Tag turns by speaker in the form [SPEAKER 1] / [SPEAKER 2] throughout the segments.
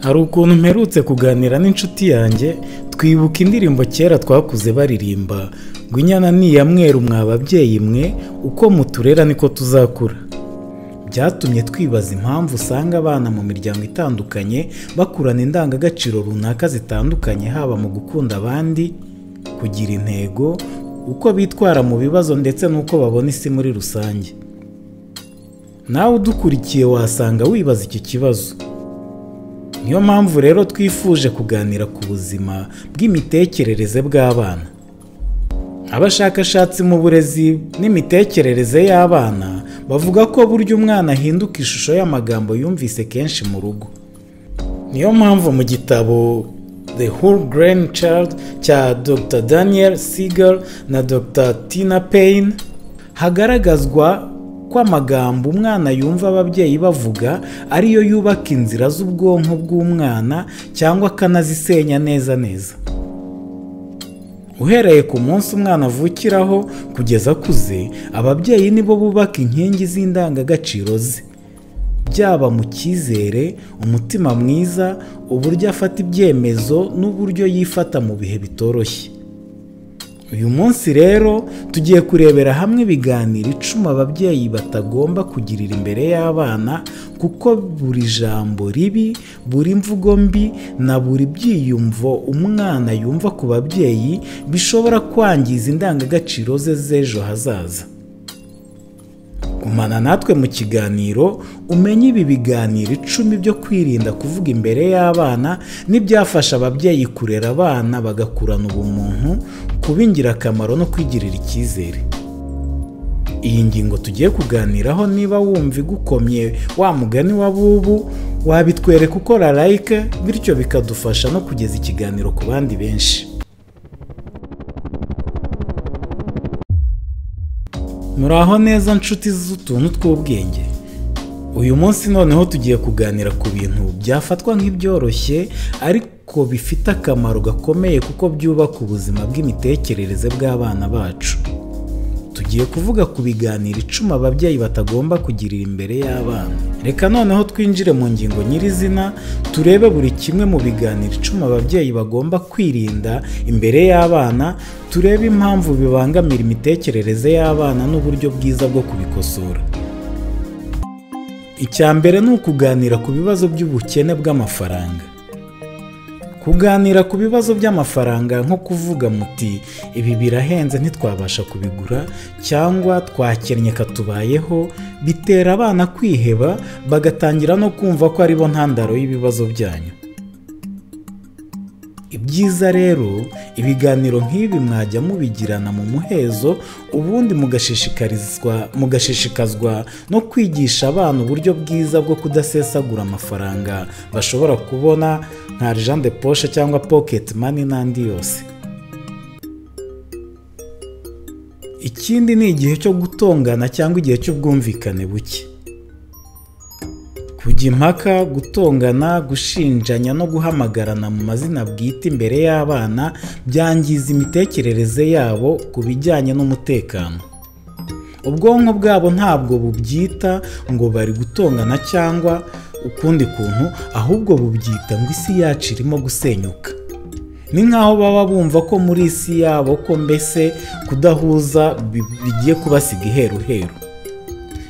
[SPEAKER 1] Hari ukuntu mperutse kuganira n'inshuti yanjye, twibuka indirimbo kera twakuze baririmba ngo inyana ni iya mweru mwa babyeyi mwe, uko muturera niko tuzakura. Byatumye twibaza impamvu usanga abana mu miryango itandukanye bakurana indangagaciro runaka zitandukanye, haba mu gukunda abandi, kugira intego, uko bitwara mu bibazo ndetse n'uko babona isi muri rusange. Nawe udukurikiye wasanga wibaza iki kibazo. Niyo mpamvu rero twifuje kuganira ku buzima bw'imitekerereze bw'abana. Abashakashatsi mu burezi n'imitekerereze y'abana bavuga ko burya umwana ahinduka ishusho y'amagambo yumvise kenshi mu rugo. Niyo mpamvu mu gitabo The Whole Brain Child cya Dr. Daniel Siegel na Dr. Tina Payne hagaragazwa ko amagambo umwana yumva ababyeyi bavuga ariyo yubaka inzira z'ubwonko bw'umwana cyangwa akanazisenya neza neza. Uhereye ku munsi umwana avukiraho kugeza akuze, ababyeyi nibo bubaka inkingi z'indangagaciro ze, byaba mu cyizere, umutima mwiza, uburyo afata ibyemezo n'uburyo yifata mu bihe bitoroshye. Uyu munsi rero tugiye kurebera hamwe ibiganiro 10 ababyeyi batagomba kugirira imbere y'abana, kuko buri jambo ribi, buri mvugo mbi na buri byiyumvo umwana yumva ku babyeyi bishobora kwangiza indangagaciro ze z'ejo hazaza. Gumana natwe mu kiganiro umenye ibi biganiro 10 byo kwirinda kuvuga imbere y'abana n'ibyafasha ababyeyi kurera abana bagakurana ubumuntu, kuba ingirakamaro no kwigirira icyizere. Iyi ngingo tugiye kuganiraho, niba wumva igukomye wa mugani wa bubu, wabitwereka ukora like, bityo bikadufasha no kugeza ikiganiro ku bandi benshi. Muraho neza nshuti z'utuntu tw'ubwenge. Uyu munsi noneho tugiye kuganira ku bintu byafatwa nk'ibyoroshye ariko bifite akamaro gakomeye kuko byubaka ubuzima bw'imitekerereze bw'abana bacu. Tugiye kuvuga ku biganiro 10 ababyeyi batagomba kugirira imbere y'abana. Reka noneho twinjire mu ngingo nyirizina, turebe buri kimwe mu biganiro 10 ababyeyi bagomba kwirinda imbere y'abana, turebe impamvu bibangamira imitekerereze y'abana n'uburyo bwiza bwo kubikosora. Icya mbere ni ukuganira ku bibazo by'ubukene bw'amafaranga. Kuganira ku bibazo by'amafaranga nko kuvuga muti ibi birahenze ntitwabasha kubigura cyangwa twakennye katubayeho, bitera abana kwiheba bagatangira no kumva ko aribo ntandaro y'ibibazo byanyu. Ibyiza rero, ibiganiro nk'ibi mwajya mubigirana mu muhezo, ubundi mugashishikazwa no kwigisha abana uburyo bwiza bwo kudasesagura amafaranga bashobora kubona nka argent de poche cyangwa pocket money n'andi yose. Ikindi ni igihe cyo gutongana cyangwa igihe cy'ubwumvikane buke. Kujya impaka, gutongana, gushinjanya no guhamagarana mu mazina bwite imbere y'abana byangiza imitekerereze yabo ku bijyanye n'umutekano. Ubwonko bwabo ntabwo bubyita ngo bari gutongana cyangwa ukundi kuntu, ahubwo bubyita ngo isi yacu irimo gusenyuka. Ni nkaho baba bumva ko muri isi yabo ko mbese kudahuza bigiye kubasiga iheruheru.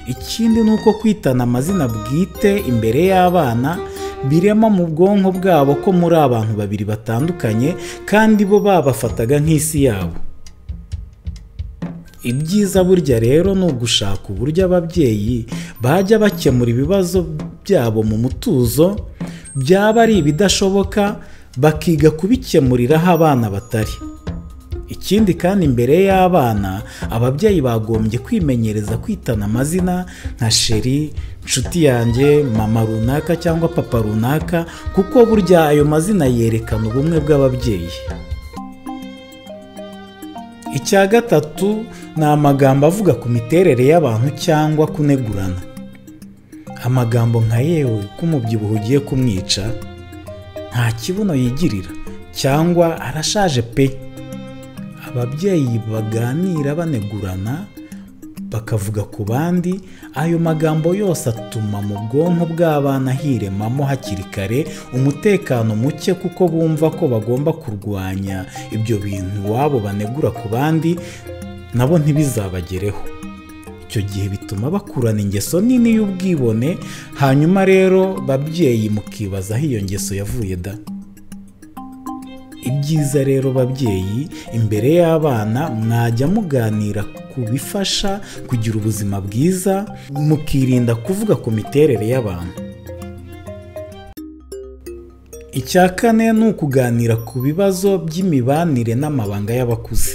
[SPEAKER 1] Ikindi ni uko kwitana amazina bwite imbere y'abana birema mu bwonko bwabo ko muri abantu babiri batandukanye kandi bo babafataga nk'isi yabo. Ibyiza burya rero ni ugushaka uburyo ababyeyi bajya bakemura ibibazo byabo mu mutuzo, byaba ari ibidashoboka bakiga kubikemuriraho abana batari. Ikindi kandi imbere y'abana, ababyeyi bagombye kwimenyereza kwitana amazina nka sheri, nshuti yanjye, mama runaka cyangwa papa runaka, kuko burya ayo mazina yerekana ubumwe bw'ababyeyi. Icya gatatu ni amagambo avuga ku miterere y'abantu cyangwa kunegurana. Amagambo nka yewe ko umubyibuho ugiye kumwica, nta kibuno yigirira, cyangwa arashaje pe. Ababyeyi baganira banegurana bakavuga ku bandi. Ayo magambo yose atuma mu bwonko bw'abana hiremamo hakiri kare umutekano muke, kuko bumva ko bagomba kurwanya ibyo bintu iwabo banegura ku bandi nabo ntibizabagereho. Icyo gihe bituma bakurana ingeso nini y'ubwibone. Hanyuma rero babyeyi mukibaza aho iyo ngeso yavuye da. Ibyiza rero babyeyi, imbere y'abana mwajya muganira ku bifasha kugira ubuzima bwiza, mukirinda kuvuga ku miterere y'abantu. Icya kane ni ukuganira ku bibazo by'imibanire n'amabanga y'abakuze.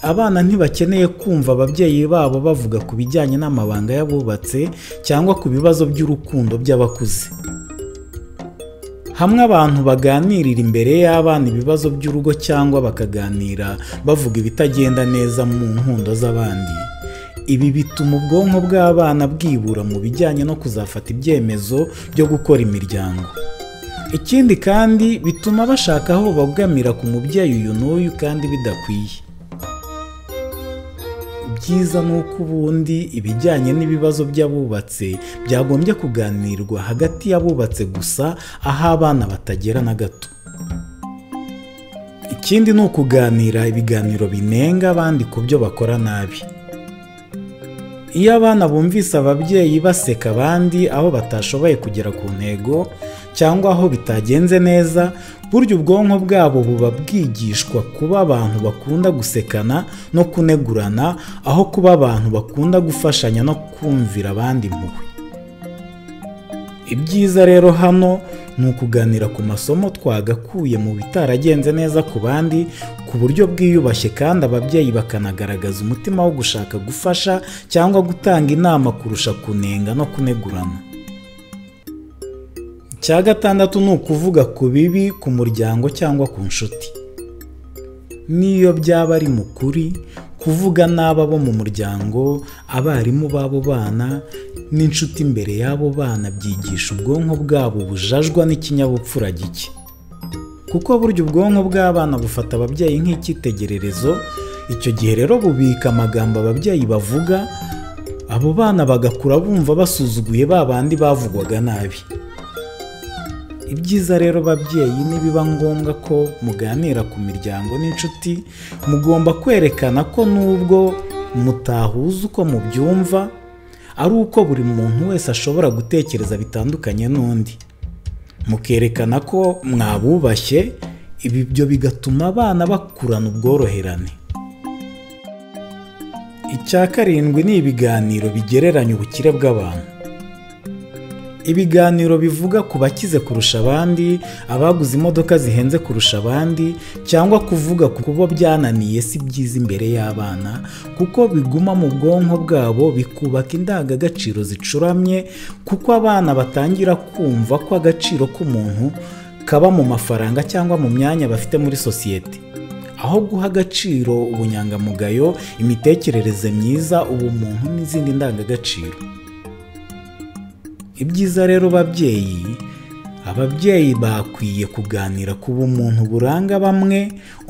[SPEAKER 1] Abana ntibakeneye kumva ababyeyi babo bavuga ku bijyanye n'amabanga y'abubatse cyangwa ku bibazo by'urukundo by'abakuze. Hamwe abantu baganirira imbere y'abana ibibazo by'urugo cyangwa bakaganira bavuga ibitagenda neza mu nkundo z'abandi. Ibi bituma ubwonko bw'abana bwibura mu bijyanye no kuzafata ibyemezo byo gukora imiryango. Ikindi kandi bituma bashaka aho babogamira ku mubyeyi uyu n'uyu kandi bidakwiye. Ibyiza ni uko ubundi ibijyanye n'ibibazo by'abubatse byagombye kuganirwa hagati y'abubatse gusa, aho abana batagera na gato. Ikindi ni ukuganira ibiganiro binenga abandi ku byo bakora nabi. Iyo abana bumvise ababyeyi baseka abandi aho batashoboye kugera ku ntego cyangwa aho bitagenze neza, burya ubwonko bwabo buba bwigishwa kuba abantu bakunda gusekana no kunegurana, aho kuba abantu bakunda gufashanya no kumvira abandi impuhwe. Ibyiza rero hano ni ukuganira ku masomo twagakuye mu bitaragenze neza ku bandi ku buryo bwiyubashye, kandi ababyeyi bakanagaragaza umutima wo gushaka gufasha cyangwa gutanga inama kurusha kunenga no kunegurana. Icya gatandatu ni ukuvuga ku bibi ku muryango cyangwa ku nshuti. Niyo byaba ari mu kuri, kuvuga n'aba bo mu muryango, abarimu b'abo bana n'inshuti imbere y'abo bana byigisha ubwonko bwabo bujajwa n'ikinyabupfura gike. Kuko burya ubwonko bw'abana bufata ababyeyi nk'icyitegererezo, icyo gihe rero bubika amagambo ababyeyi bavuga, abo bana bagakura bumva basuzuguye ba bandi bavugwaga nabi. Ibyiza rero babyeyi, nibiba ngombwa ko muganira ku miryango n'inshuti, mugomba kwerekana ko nubwo mutahuza uko mubyumva, ari uko buri muntu wese ashobora gutekereza bitandukanye n'undi. Mukerekana ko mwabubashye, ibi byo bigatuma abana bakurana ubworoherane. Icya karindwi ni ibiganiro bigereranya ubukire bw'abantu. Ibiganiro bivuga ku bakize kurusha abandi, abaguze imodoka zihenze kurusha abandi, cyangwa kuvuga ku bo byananiye si byiza imbere y'abana, kuko biguma mu bwonko bwabo bikubaka indangagaciro zicuramye, kuko abana batangira kumva ko agaciro k'umuntu kaba mu mafaranga cyangwa mu myanya bafite muri sosiyete, aho guha agaciro ubunyangamugayo, imitekerereze myiza, ubumuntu n'izindi ndangagaciro. Ibyiza rero babyeyi, ababyeyi bakwiye kuganira ku bumuntu buranga bamwe,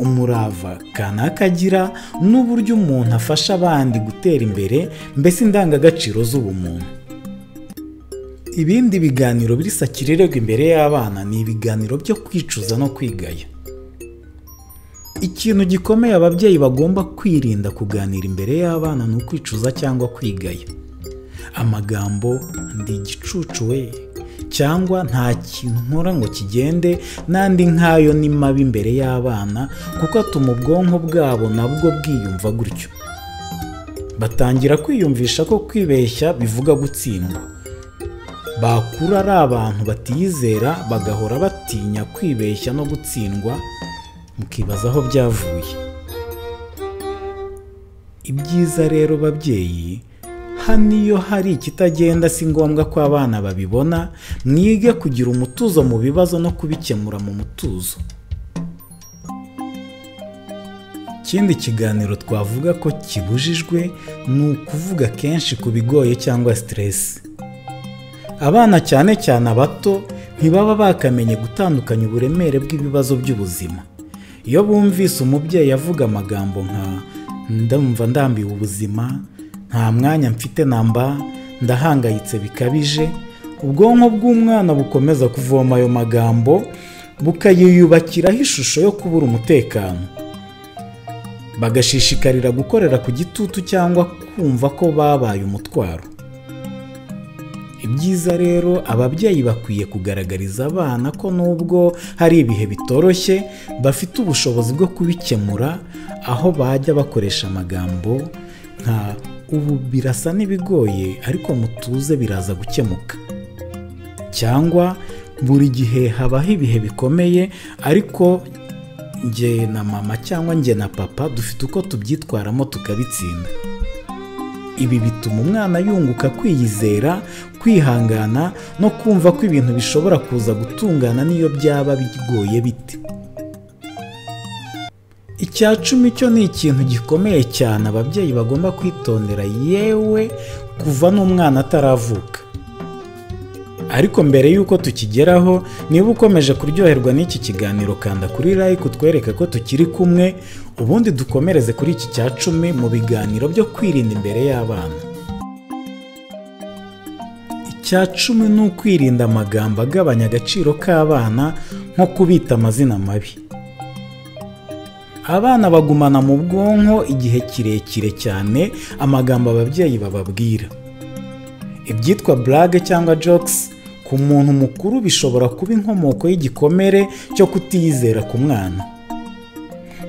[SPEAKER 1] umurava kanaka agira, n'uburyo umuntu afasha abandi gutera imbere, mbese indangagaciro z'ubumuntu. Ibindi biganiro biri sakirirego imbere y'abana ni ibiganiro byo kwicuza no kwigaya. Ikintu gikomeye ababyeyi bagomba kwirinda kuganira imbere y'abana ni ukwicuza cyangwa kwigaya. Amagambo ndi igicucu we cyangwa nta kintu nkora ngo kigende n'andi nkayo ni mabi imbere y'abana, kuko atuma ubwonko bwabo nabwo bwiyumva gutyo. Batangira kwiyumvisha ko kwibeshya bivuga gutsindwa. Bakura ari abantu batiyizera, bagahora batinya kwibeshya no gutsindwa, mukibaza aho byavuye. Ibyiza rero babyeyi, hano iyo hari ikitagenda si ngombwa ko abana babibona, mwige kugira umutuzo mu bibazo no kubikemura mu mutuzo. Ikindi kiganiro twavuga ko kibujijwe ni ukuvuga kenshi ku bigoye cyangwa stress. Abana cyane cyane abato ntibaba bakamenye gutandukanya uburemere bw'ibibazo by'ubuzima. Iyo bumvise umubyeyi avuga amagambo nka ndumva ndambiwe ubuzima, Nta mwanya mfite namba, ndahangayitse bikabije. Ubwonko bw'umwana bukomeza kuvoma ayo magambo, bukayiyubakiraho ishusho yo kubura umutekano, bagashishikarira gukorera ku gitutu cyangwa kumva ko babaye umutwaro. Ibyiza rero, ababyeyi bakwiye kugaragariza abana ko nubwo hari ibihe bitoroshye, bafite ubushobozi bwo kubikemura, aho bajya bakoresha amagambo nka ubu birasa n'ibigoye ariko mutuze biraza gukemuka, cyangwa buri gihe habaho ibihe bikomeye ariko njye na mama cyangwa njye na papa dufite uko tubyitwaramo tukabitsinda. Ibi bituma umwana yunguka kwiyizera, kwihangana no kumva ko ibintu bishobora kuza gutungana n'iyo byaba bigoye bite. Icya 10 cyo ni ikintu gikomeye cyane ababyeyi bagomba kwitondera, yewe kuva n'umwana ataravuka. Ariko mbere y'uko tukigeraho, niba ukomeje kuryoherwa n'iki kiganiro, kanda kuri like utwereke ko tukiri kumwe, ubundi dukomereze kuri iki cya 10 mu biganiro byo kwirinda imbere y'abana. Icya 10 ni ukwirinda amagambo agabanya agaciro k'abana, nko kubita amazina mabi. Abana bagumana mu bwonko igihe kirekire cyane amagambo ababyeyi bababwira. Ibyitwa blague cyangwa jokes ku muntu mukuru bishobora kuba inkomoko y'igikomere cyo kutiyizera ku mwana.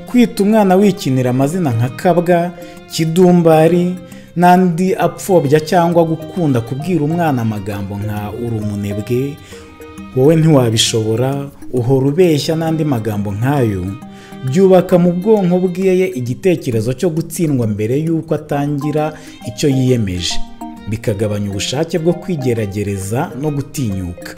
[SPEAKER 1] Kwita umwana wikinira amazina nka kabwa, kidumbari n'andi apfobya, cyangwa gukunda kubwira umwana amagambo nka uri umunebwe, wowe ntiwabishobora, uhora ubeshya n'andi magambo nk'ayo, byubaka mu bwonko bwe igitekerezo cyo gutsindwa mbere y'uko atangira icyo yiyemeje, bikagabanya ubushake bwo kwigerageza no gutinyuka.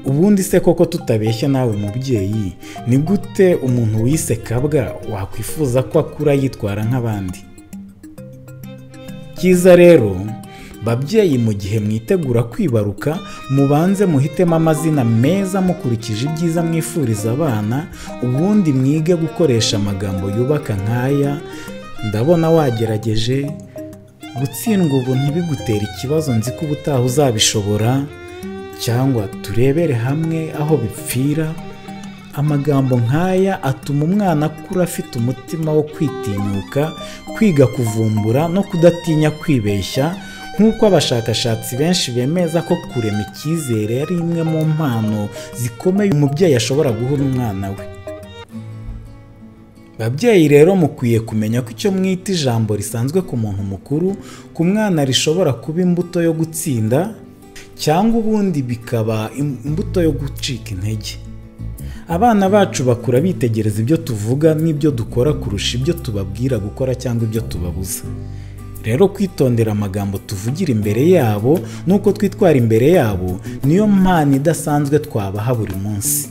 [SPEAKER 1] Ubundi se koko tutabeshya nawe mubyeyi, ni gute umuntu wise kabwa wakwifuza ko akura yitwara nk'abandi? Cyiza rero babyeyi, mu gihe mwitegura kwibaruka, mubanze muhitemo amazina meza mukurikije ibyiza mwifuriza abana, ubundi mwige gukoresha amagambo yubaka nk'aya: ndabona wagerageje, gutsindwa ubu ntibigutere ikibazo, nzi ko ubutaha uzabishobora, cyangwa turebere hamwe aho bipfira. Amagambo nk'aya atuma umwana akura afite umutima wo kwitinyuka, kwiga kuvumbura no kudatinya kwibeshya, nk'uko abashakashatsi benshi bemeza ko kurema icyizere ari imwe mu mpano zikomeye umubyeyi ashobora guha umwana we. Babyeyi rero, mukwiye kumenya ko icyo mwita ijambo risanzwe ku muntu mukuru, ku mwana rishobora kuba imbuto yo gutsinda, cyangwa ubundi bikaba imbuto yo gucika intege. Abana bacu bakura bitegereza ibyo tuvuga n'ibyo dukora kurusha ibyo tubabwira gukora cyangwa ibyo tubabuza. Rero kwitondera amagambo tuvugira imbere yabo n'uko twitwara imbere yabo niyo mpano idasanzwe twabaha buri munsi.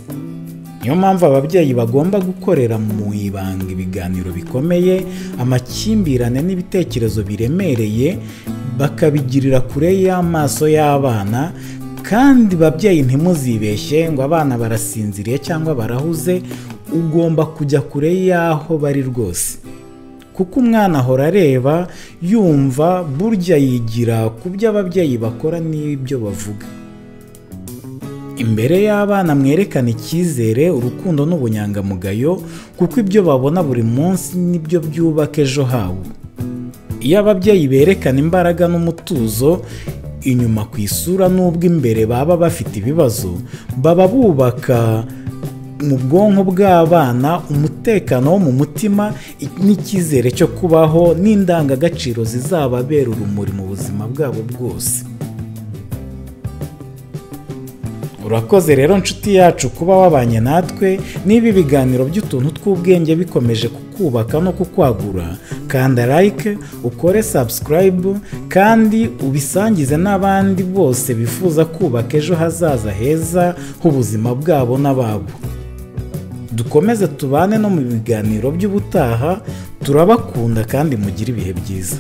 [SPEAKER 1] Niyo mpamvu ababyeyi bagomba gukorera mu ibanga ibiganiro bikomeye, amakimbirane n'ibitekerezo biremereye, bakabigirira kure y'amaso y'abana. Kandi babyeyi, ntimuzibeshye ngo abana barasinziriye cyangwa barahuze, ugomba kujya kure y'aho bari rwose, kuko umwana ahora areba, yumva, burya yigira ku byo ababyeyi bakora n'ibyo bavuga. Imbere y'abana mwerekane icyizere, urukundo n'ubunyangamugayo, kuko ibyo babona buri munsi nibyo byubaka ejo habo. Iyo ababyeyi berekana imbaraga n'umutuzo inyuma ku isura, n'ubwo imbere baba bafite ibibazo, baba bubaka mu bwonko bw'abana umutekano wo mu mutima n'icyizere cyo kubaho n'indangagaciro zizababera urumuri mu buzima bwabo bwose. Urakoze rero nshuti yacu kuba wabanye natwe. Niba ibiganiro by'utuntu tw'ubwenge bikomeje kukubaka no kukwagura, kanda like, ukore subscribe kandi ubisangize n'abandi bose bifuza kubaka ejo hazaza heza h'ubuzima bwabo n'ababo. Dukomeze tubane no mu biganiro by'ubutaha. Turabakunda kandi mugire ibihe byiza.